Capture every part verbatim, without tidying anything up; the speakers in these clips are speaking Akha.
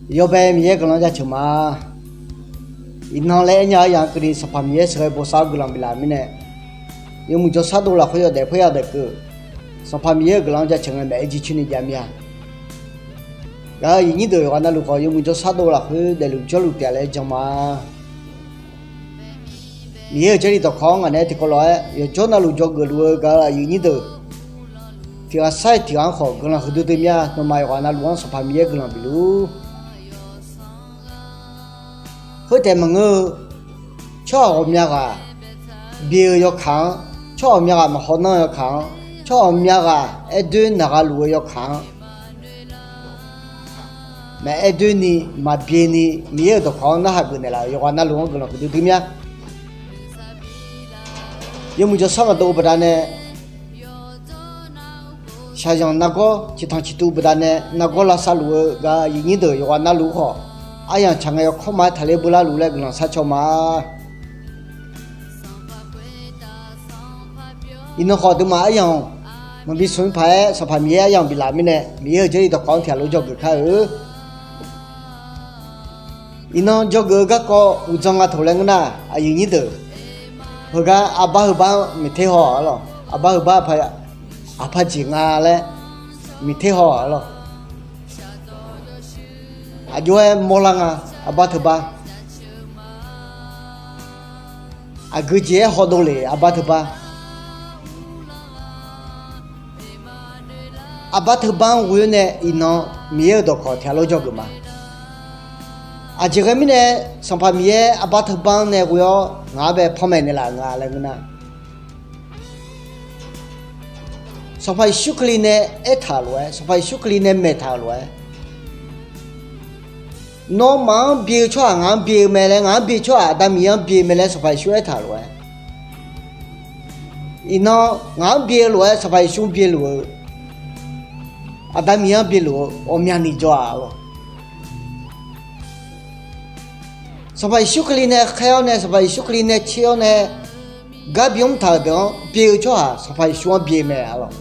Yawbae Miqyaer guiqlanq jaceuq ma. Iqnan laer aernya-eu yaq-anr keuvni Sanqpaq Miqyaer sheuqghae bosav-awr guiqlanq biflaf-euq mirnae, yawmuiq jawrshar dov lafkhoer yawdaef khoer yadaef keuv, Sanqpaq Miqyaer-euq guiqlanq jaceuq ngae maeq-aer jircoer ni jav mir-a. Gaq-euq aqyuif nyir deuq yawqghaq navluf khawf, yawmuiq jawrshar dov lafkhoer daefluf jawrluf taef-a laer jan ma. Miqyaer-euq Jarlif dawqkawq-anr ngaq naeq-aer tiqkawv lof-aer yawqjawr navluf dzawgeuf luf-eu gaq-euq aqyuif nyir deuq, tiq ghaq sar-iq tiq ghaq-anr khawf guiqlanq huiqdui dui mir-a. Nawmaf yawqghaq navluf-anr Sanqpaq Miqyaer guiqlanq bif luf-ur. Khoertaef maqngeur-eu, tsawrhaq ghawqmya ghaq bi-eu yawkaq-anr, tsawrhaq ghawqmya ghaq maqhaw nanr-eu yawkaq-anr, tsawrhaq ghawqmya ghaq aer doer naq gha luf-eu yawkaq-anr, maqaer doer ni, maqbi ni, Miqyaer-euq dawqkawq-anr narhaq geuf naeqlaf-euq yawqghaq navluf-anr guiqlanq huiqdui dui mir-a. Yawmuiq jawrshar maqdov baqdanae, shaqzanq nargawr ciqtanq ciqtuv baqdanae nargawr lavsav luf-eu gaq-euq aqyuif nyir deuq yawqghaq navluf khawf, aryamq tsaq ngae yawkawr ma-aer taqler beular luf laer guiqlanq sharcaw ma. Iqnan khawf aqduimaf aryamq maqbi smq paq-aer Sanqpaq Miqyaer aryamq biflaf mirnae, Miqyaer-euq Jarlif dawqkawq-anr tiq ghaq lof dzawgeuf kar-eu. Iqnan dzawgeuf-eu garkawv uqdzan nga taq laer ngeur nar, aqyuif nyir deuq, heugar arbar heubar-anr miqter haw-aq arlawq. Arbar heubar aqpaq jeq nga laer miqter haw-aq arlawq. Aqjox-aer mawrlar nga, arbar teubar. Aqgeu jeq-aer hawdov le, arbar teubar. Arbar teubar-anr ghoe-awr nae iqnan Miqyaer-euq dawqkawq tiq ghaq lof dzawgeuf ma. Aqjeq ghae mirnae, Sanqpaq Miqyaer arbar teubar-anr nae ghoe-awr ngaq-anr bae panmaeq naeqlaf-euq nga laer ngeur nar, Sanqpaq Yeqsur Kali nae aertaq-euq lof-aer, Sanqpaq Yeqsur Kali nae maeqtaq-euq lof-aer, nawmaf-anr bi-eu tsawrhaq ngaq-anr bi-eu mae laer, ngaq-anr bi-eu tsawrhaq Aqda Miqyaer-anr bi-eu mae laer Sanqpaq Yeqsur aertaq-euq lof-aer, iqnan ngaq-anr bi-eu lof-aer Sanqpaq Yeqsur bi-eu lof-eu, Aqda Miqyaer-anr bi-eu lof-eu ghawqmyani jawr-aq arlawq. Sanqpaq Yeqsur Kali nae khaer-awr nae, Sanqpaq Yeqsur Kali nae tser-awr nae gar bimr taq-euq deuq-anr bi-eu tsawrhaq Sanqpaq Yeqsur-anr bi-eu mae arlawq.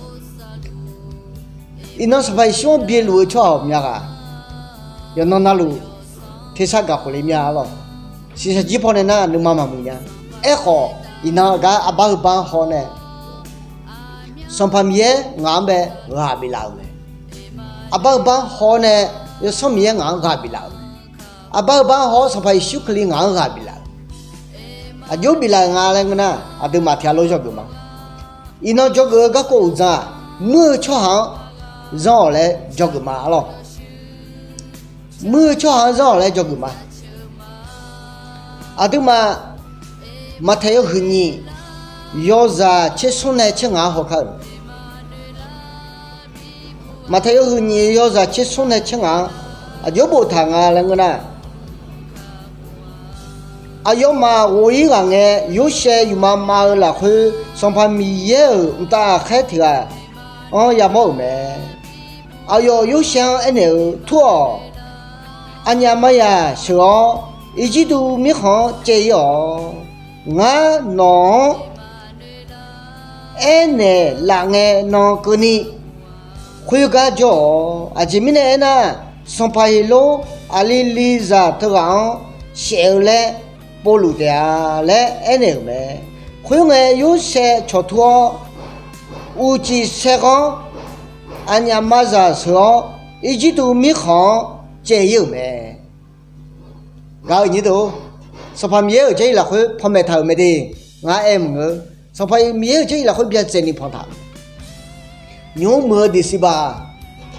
Iqnan Sanqpaq Yeqsur-anr bi-eu luf-eu tsawrhaq ghawqmya ghaq yawqnan navluf tersar gaq khof le mir-a arlawq. Shiqshaq jir pawnae nar nuima maqmuiq nya. Aerkhawf, iqnan aqgar arbar heubar-anr haw-awr nae, Sanqpaq Miqyaer ngaq-anr bae ghaq biflaf-euq mae. Arbar heubar-anr haw-awr nae, Yawsanr Miqyaer ngaq-anr ghaq biflaf-euq mae. Arbar heubar-anr haw-awr Sanqpaq Yeqsur Kali ngaq-anr ghaq biflaf-euq, aqjox biflaf-euq nga laer ngeur nar, aqduimaf tiq ghaq lof dzawgeuf ma. Iqnan dzawgeuf-eu garkawv uqdzan-aq, muir-eu tsawrhaq-anr zanr-awq laer dzawgeuf ma arlawq. Muir-eu tsawrhaq-anr zanr-awq laer dzawgeuf ma. Aqduimaf Maqtaeq yawhuiq nyiq yawzaq tser smr nae tser ngaq-anr haw kar-euq. Maqtaeq yawhuiq nyiq yawzaq tser smr nae tser ngaq-anr aqjox boftaq nga laer ngeur nar, aqyawfmaf ghof-ir ghaq ngae, Yorsaev yufma mav-eu lafkhoer Sanqpaq Miqyaer-euq mqtav ghaqkhaer tiq ghaq-anr yamawr-euq mae. Aqyawf Yorsaev-anr aernaeq-eu, Tur-awq. Aqnyaf mazaq sheuq-awr, Irjirtuv mirkhanq-anr caev-ir-awq. Ngar nawq-anr aernaeq laf ngae nan keuvni khoergar jawr-awq. Aqjeq mirnae aernar, sanqpaq Heqlor aqli lizaq teughaq-anr shaef-eu laer povluf taef-a laer aernaeq-euq mae. Khoerngae, Yorsaev cawqtur-awr, uqcif saerghanr aqnyaf mazaq sheuq-awr, Irjirtuv mirkhanq-anr caev-ir-euq mae. Gaq-euq nyir deuq-or, Sanqpaq Miqyaer-euq Jarlif lafkhoer panmaeq taq-euq mae de. Ngar aer maqngeur. Sanqpaq Miqyaer-euq Jarlif lafkhoer byacaevni panq taq. Nymq-mr muiq-eu December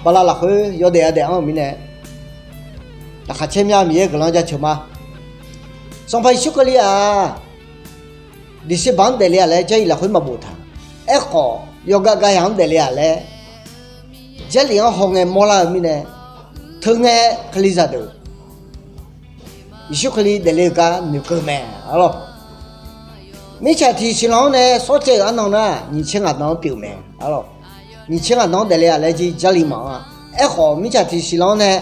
bala lafkhoer yawdaef yadaef anr-euq mirnae, laqkhaq caer mya Miqyaer guiqlanq jaceuq ma. Sanqpaq Yeqsur Kali-aq, December-anr daefle-a laer Jarlif lafkhoer maqbof taq. Aerkhawf, yawgav gav yaq-anr daefle-a laer Jarlif-anr hawngae mawrlar-eu mirnae, teungae Kalizaq deuq Yeqsur Kali daefle-eu gar noeqkeuv mae arlawq. Mirtsaq tiq siqlanq-anr nae sawr caev-euq arnan nar, nyiq tser ngaq nan-anr pyeuf-eu mae arlawq. Nyiq tser ngaq nan-anr daefle-a laer jir Jarlif maqanr-a. Aerkhawf, mirtsaq tiq siqlanq-anr nae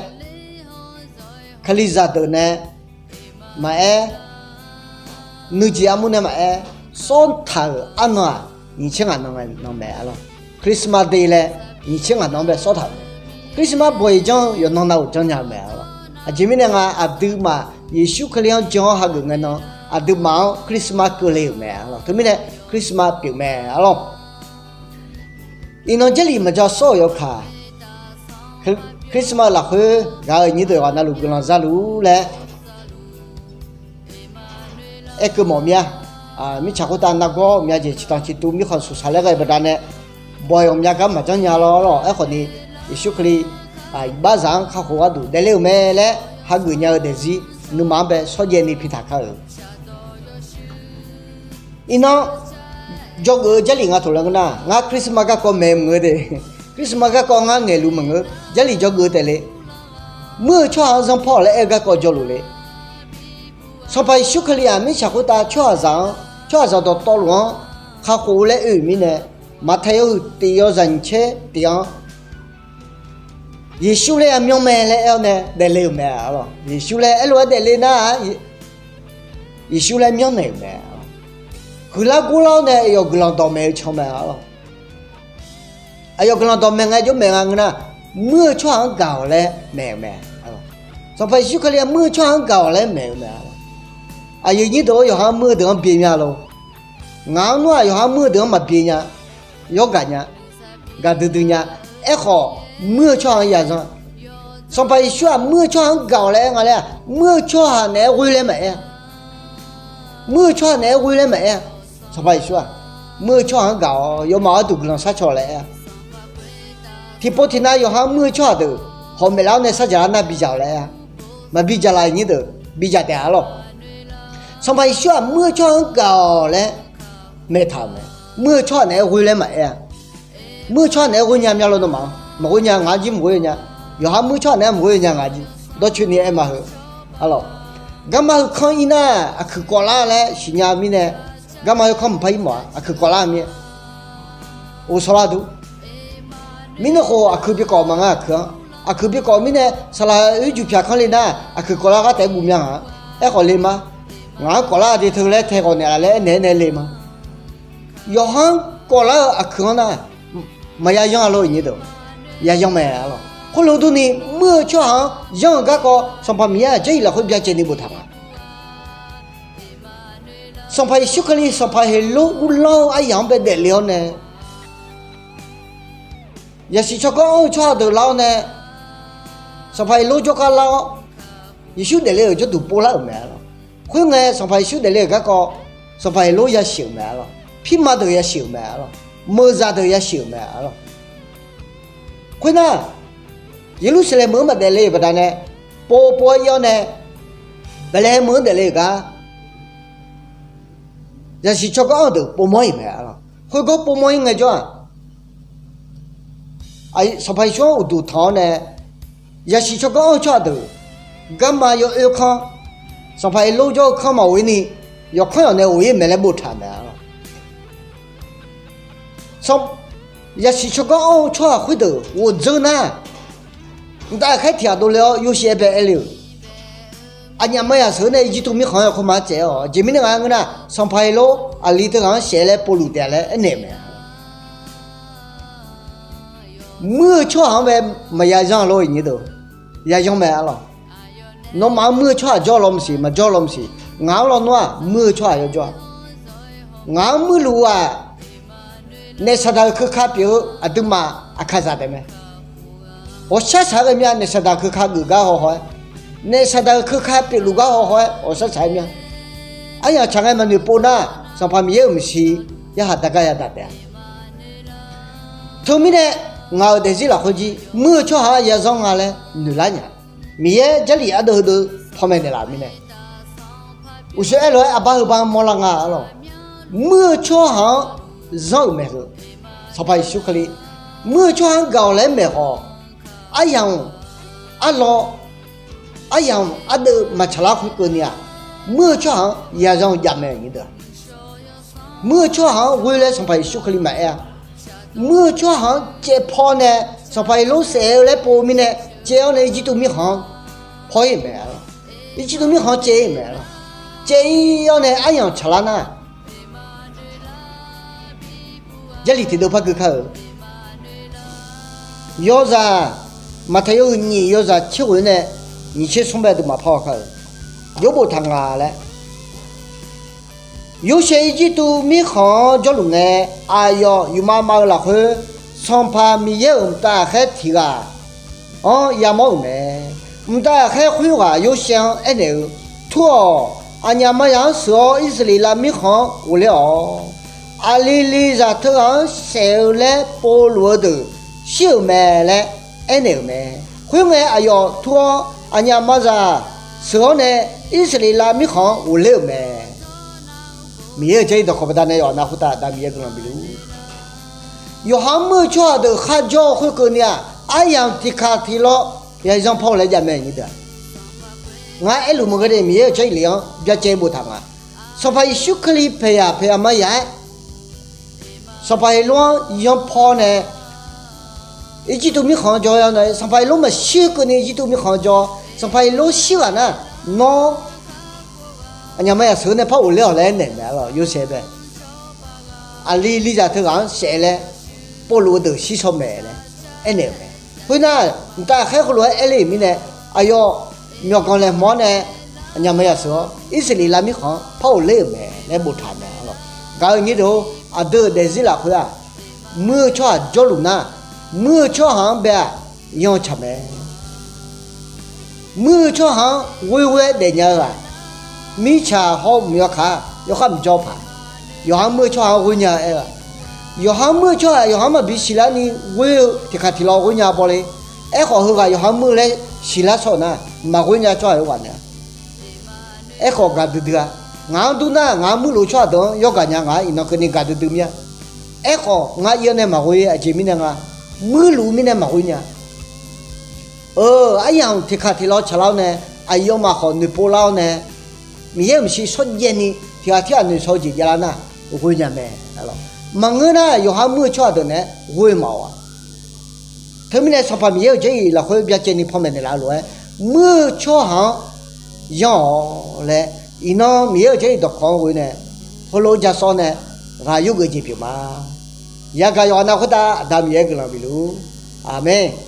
Kalizaq deuq nae maqaer, nuijeq armur nae maqaer, sawr taq-euq arnan-aq, nyiq tser ngaq nan mae arlawq. Christmas Day laer nyiq tser ngaq nan-anr bae sawr taq-euq mae. Christmas bawq-iq janr-eu yawqnan nav-euq janrnya-eu mae arlawq. Aqjeq mirnae nga, aqduimaf Yeqsur Kali-anr jan-awr hageuf ngae nan, aqduimaf-anr Christmas keuvle-euq mae. Teumirnae Christmas pyeuf mae arlawr. Iqnan Jarlif maqjan sawr-euq yawkaq, Christmas-eu lafkhoer ghaq-euq nyir deuq yawqghaq navluf guiqlanq za luf-ur laer aerkeuv mawf mir-a. Mirtsaq khoertav nargawr myav jeq ciqtanq ciqtuv mirkhanq suqsaq laer ghae-eu baqdanae, bawq-iq ghawqmya gar maqjanr nya lawr lawr. Aerkhawfni, Yeqsur Kali iqbaxzaq-anr kakhof gharduq daefle-euq mae laer hageuf nya-eu daefzir nuima-anr bae shawrjaev ni pi taq kar-euq. Iqnan, dzawgeuf-eu Jarlif nga taq laer ngeur nar, ngar Christmas garkawv maeq maqngeur de. Christmas garkawv ngar ngaeqluf maqngeur. Jarlif dzawgeuf taef le. Muir-eu tsawrhaq-anr zanrpawr-awq laer aer-eu garkawv jawrluf le. Sanqpaq Yeqsur Kali-aq mirtsaq khoertav tsawrhaqzaq-anr, tsawrhaqzaq dawqtawvluf-anr kakhof-eu laer oe-euq mirnae, Maqtaeq yawhuiq tiq yawzaq nyiq tser tiq-anr, Yeqsur laer yamyanr mae laer aer-awr nae daefle-euq mae arlawr. Yeqsur laer aerlof-aer daefle nar-aq, Yeqsur laer myanrnaeq-euq mae. Huiqlar gorlar-awr nae aqyawf guiqlanq dawqmaeq-eu can mae arlawr. Aqyawf guiqlanq dawqmaeq ngae jawr maeq nga ngeur nar, muir-eu tsawrhaq-anr gaq-awq laer maeq-euq mae. Sanqpaq Yeqsur Kali-aq muir-eu tsawrhaq-anr gaq-awq laer maeq-eu mae. Aqyuif nyir deuq-or, yawqha-anr muir-eu deuq-anr byae nya lor. Ngaq-anr nmr-aq yawqha-anr muir-eu deuq-anr maqbyae nya. Yawr gaq nya. Gaqdui dui nya. Aerkhawf, muir-eu tsawrhaq-anr yazanr. Sanqpaq Yeqsur-aq muir-eu tsawrhaq-anr gaq-awq laer aer nga laer-aq, muir-eu tsawrhaq naeq-aer ghoer laer maqaer-a. Muir-eu tsawrhaq naeq-aer ghoer laer maqaer-a. Sanqpaq Yeqsur-aq muir-eu tsawrhaq-anr gaq-awq, yawmaf gharduq guiqlanq sharcaw laer aer-a. Tiqpov tiqnav yawqha-anr muir-eu tsawrhaq deuq hawq maeqlaf-awr nae sarjaqlar nar bidzaq-awq laer aer-a. Maqbi dzaqlaf nyir deuq bidzaq taef-a lawr. Sanqpaq Yeqsur-aq muir-eu tsawrhaq-anr gaq-awq laer maeqtaq-euq mae. Muir-eu tsawrhaq naeq-aer ghoer laer maqaer-a. Muir-eu tsawrhaq naeq-aer ghoer nya mya lor nawmaf-anr. Maqghoer nya, ngaq-anr jir maqghoer nya. Yawqha muir-eu tsawrhaq naeq-aer maqghoer nya ngaq jir. Dawrcoeni aer ma heu. Arlawr, garma heu kanr ir nar aqkuiq kawvlar laer siqnya mirnae, garma heu kanr maqpar ir mawf-a, aqkuiq kawvlar mir-aer ghovshaw lar dur. Mirnae khof aqkuiq bi kawv maqnga aqkuiq-anr. Aqkuiq bi kawv mirnae saqlaq oerjuq pyaq kanr le nar aqkuiq kawvlar ghar taef-aer guv mya ngaq-a. Aerkhawf le ma. Ngaq-anr kawvlar jeq teu laer tae ghawq naeqlaf laer aernaeq aernaeq le ma. Yawqha-anr kawvlar-eu aqkuiq-anr nar, maqya yanr-a lor iqnyir deuq. Ya yanr mae arlawr. Khoerlof durni muir-eu tsawrhaq-anr yanr-eu garkawv Sanqpaq Miqyaer-aq Jarlif lafkhoer byacaevni boftaq ma. Sanqpaq Yeqsur Kali Sanqpaq Heqlor uvlanr-eu aryaq-anr bae daefle-awr nae, yaqsiq tsawrganr anr-eu tsawrhaq deuq lar-awr nae, Sanqpaq Heqlor jawrgar lar-awr, Yeqsur daefle-euq jawrduq povlar-euq mae arlawr. Khoerngae Sanqpaq Yeqsur daefle-euq garkawv, Sanqpaq Heqlor yasiq-euq mae arlawr. Pirma deuq yasiq-euq mae arlawr. Meuqzaq deuq yasiq-euq mae arlawr. Khoernar, Yeqlursaqlaeq meuq-anr maqdaef le-euq baqdanae, pov pov-aer ir-awr nae, Baeqlaeqhaeq meuq-anr daefle-euq gar, yaqsiq tsawrganr anr-eu deuq povmawr-iq mae arlawr. Khoergar povmawr-ir ngaejawr-aq, Sanqpaq Yeqsur-anr uqduq tanq-awr nae, yaqsiq tsawrganr anr-eu tsawrhaq deuq garma yawoer kanr, Sanqpaq Heqlor jawr-eu kanr maqghof-ir ni, yawqkanr yawq nae ghof-ir mae laer boftaq mae arlawr. Yaqsiq tsawrganr anr-eu tsawrhaq khoerdeuq ghofdzeur nar, mqtav khaer tiq ghaq dovle-awr yawshaef-aer bae aer le-euq, aqnyaf maqya sheuq-eu nae Irjirtuv mirkhanq-anr yawkawr ma-anr caev-awq. Aqjeq mirnae nga ngeur nar, Sanqpaq Heqlor aqli teughaq-anr saef laer povluf taef laer aernaeq-euq mae. Muir-eu tsawrhaq-anr bae maqya yanr-a lor iqnyir deuq. Ya yanr mae arlawr. Nawmaf-anr muir-eu tsawrhaq jawr law maqsiq, maqjawr law maqsiq, ngaq-anr lawnmr-aq muir-eu tsawrhaq yawjawr-a. Ngaq-anr muirluf-aq, naef saqdaq-euq keuka pyeuf-eu aqduimaf aqkaqzaq taef mae. Ghawqshar shaq-aer ghae mir-a, naef saqdaq keuka geuf gar haw haw-aer, naef saqdaq-euq keuka pyeufluf gar haw haw-aer ghawqshar shaq-aer mir-a. Aryamq tsaq ngae maqnoeq pov nar, Sanqpaq Miqyaer-euq maeqshi yarkhaq dar gar yadaq taef-a. Teumirnae, ngaq-euq daefzir lafkhoer jir muir-eu tsawrhaq-anr yazanr nga laer noeqlar nya. Miqyaer Jarlif ardeuv heudeuv panmaeq naeqlaf-euq mirnae, uqshoe aerlof-aer arbar heubar-anr mawrlar nga arlawr. Muir-eu tsawrhaq-anr zanr-euq maeq heu, Sanqpaq Yeqsur Kali, muir-eu tsawrhaq-anr gaq-awq laer maeq khawf, aryamq arlawr, aryamq ardeuv maqtsaqlar khoerkeuvni-aq, muir-eu tsawrhaq-anr yazanr-eu jav mae. Muir-eu tsawrhaq-anr ghoe laer Sanqpaq Yeqsur Kali maqaer-a. Muir-eu tsawrhaq-anr caevpaw nae, Sanqpaq Heqlor saef-eu laer pov-eu mirnae, caev-awr nae Irjirtuv mirkhanq-anr paw-ir-euq mae arlawr. Irjirtuv mirkhanq-anr caev-ir-euq mae arlawr. Caev-ir-awr nae aryamq tsaqlar nar, Jarlif tiqdeuv par gui kar-euq. Yawzaq, Maqtaeq yawhuiq nyiq yawzaq tser ghoeq nae, nyiq tser smr bae deuq maqpar-awr kar-euq, jawr boftaq nga laer. Yorsaev Irjirtuv mirkhanq-anr jawrluf ngae, aqyawf yufmav mav-eu lafkhoer, Sanqpaq Miqyaer-euq mqtav ghaqkhaer tiq ghaq-anr yamawr-euq mae. Mqtav ghaqkhaer khoerghaq Yorsaev-anr aernaeq-eu, Tur-awq. Aqnyaf maqzaq-anr sheuq-awr Irsaqleqlav mirkhanq-anr ghofler-awq. Aqli li zaq teughaq-anr saef-eu laer povluf-eu deuq shir-euq mae laer aernaeq-euq mae. Khoerngae, aqyawf tur-awr aqnyaf maqzaq sheuq-awr nae Irsaqleqlav mirkhanq-anr ghofler-euq mae. Miqyaer-euq jarlif dawqkawq baqdanae yawqha navluf khoertav Aqda Miqyaer guiqlanq bifluf-ur. Yawqha-anr muir-eu tsawrhaq deuq kharjawr-eu khoerkeuvni-aq, aryamq tiqkaq tiqlawr ya zanrpaw-eu laer jav mae, nyirdeuq-aq. Ngar aerluf maqngeur de, Miqyaer-euq jarlif lef-anr byacaevni boftaq nga. Sanqpaq Yeqsur Kali paeqyaq paeqyaq maqyaq-aer, Sanqpaq Heqlor-anr zanrpaw nae Irjirtuv mirkhanq-anr jawr-awr nae, Sanqpaq Heqlor maqshir keuvni Irjirtuv mirkhanq-anr jawr-awr, Sanqpaq Heqlor shir ghaq nar, nawr aqnyaf maqzaq sheuq-eu nae par ghofler-awq laer aernaeq mae. Arlawq Yorsaev bae, aqli li zaq teughaq-anr saef laer povluf-eu deuq shir shaw mae laer aernaeq-euq mae. Khoernar, mqtav ghaqkhaer heulof-aer aerler-euq mirnae, aqyawf myawqganq laeqhmq-awr nae aqnyaf maqzaq sheuq-awr Irsaqleqlav mirkhanq-anr par ghofler-euq mae laer boftaq mae. Arlawq gaq-eu nyirdeuq-or, aqdui-euq daefzir lafkhoer-aq, muir-eu tsawrhaq jawrluf nar, muir-eu tsawrhaq-anr bae-aq, yanr-eu tsaq mae. Muir-eu tsawrhaq-anr ghoer ghoer-aer daefnya-eu ghaq, mirtsaq hawr mq yawkaq-aq yawkhav mq jawr paq. Yawqha-anr muir-eu tsawrhaq-anr ghoer nya-eu aer-eu-aq, yawqha-anr muir-eu tsawrhaq yawqha-anr maqbi siqlar ni ghoer-eu tiqkaq tiqlawr ghoer nya bawle. Aerkhawf, heughaq yawqha-anr muir-eu laer siqlar shawr-euq nar, maqghoer nya tsawrhaq yawqghaq naeq-a. Aerkhawf, gaqdui dui-a. Ngaq-anr dur nar, ngaq-anr muirluf-eu tsawrhaq deuq-anr yawgaq nya ngaq-anr iqnan keuvni gaqdui dui mir-a. Aerkhawf, ngar ir-awr nae maqghoer-a jeq mirnae nga, muirluf-eu mirnae maqghoer nya. Eu, aryamq tiqkaq tiqlawr tsaqlar-awr nae, aqyawfmaf khawf noeqpov lar-awr nae, Miqyaer-euq maqshi shawrjaev ni tiqghaq tirghaq noeqshawr-eu jeq javlar nar, ghoer nya mae. Maqngeur nar, yawqha muir-eu tsawrhaq deuq naeq-aer ghoer mawf-awq-a. Teumirnae Sanqpaq Miqyaer-euq jarlif lafkhoer byacaevni panmaeq naeqlaf-eu lof-aer, muir-eu tsawrhaq-anr yanr-awq laer, iqnan Miqyaer-euq jarlif dawqkawq-anr ghoe nae, heulof-aer ja sawr nae ghaq yurgeuf jeq pyeuf ma. Yagaq yawqha navluf khoertav Aqda Miqyaer guiqlanq bifluf-ur. Aqmeq.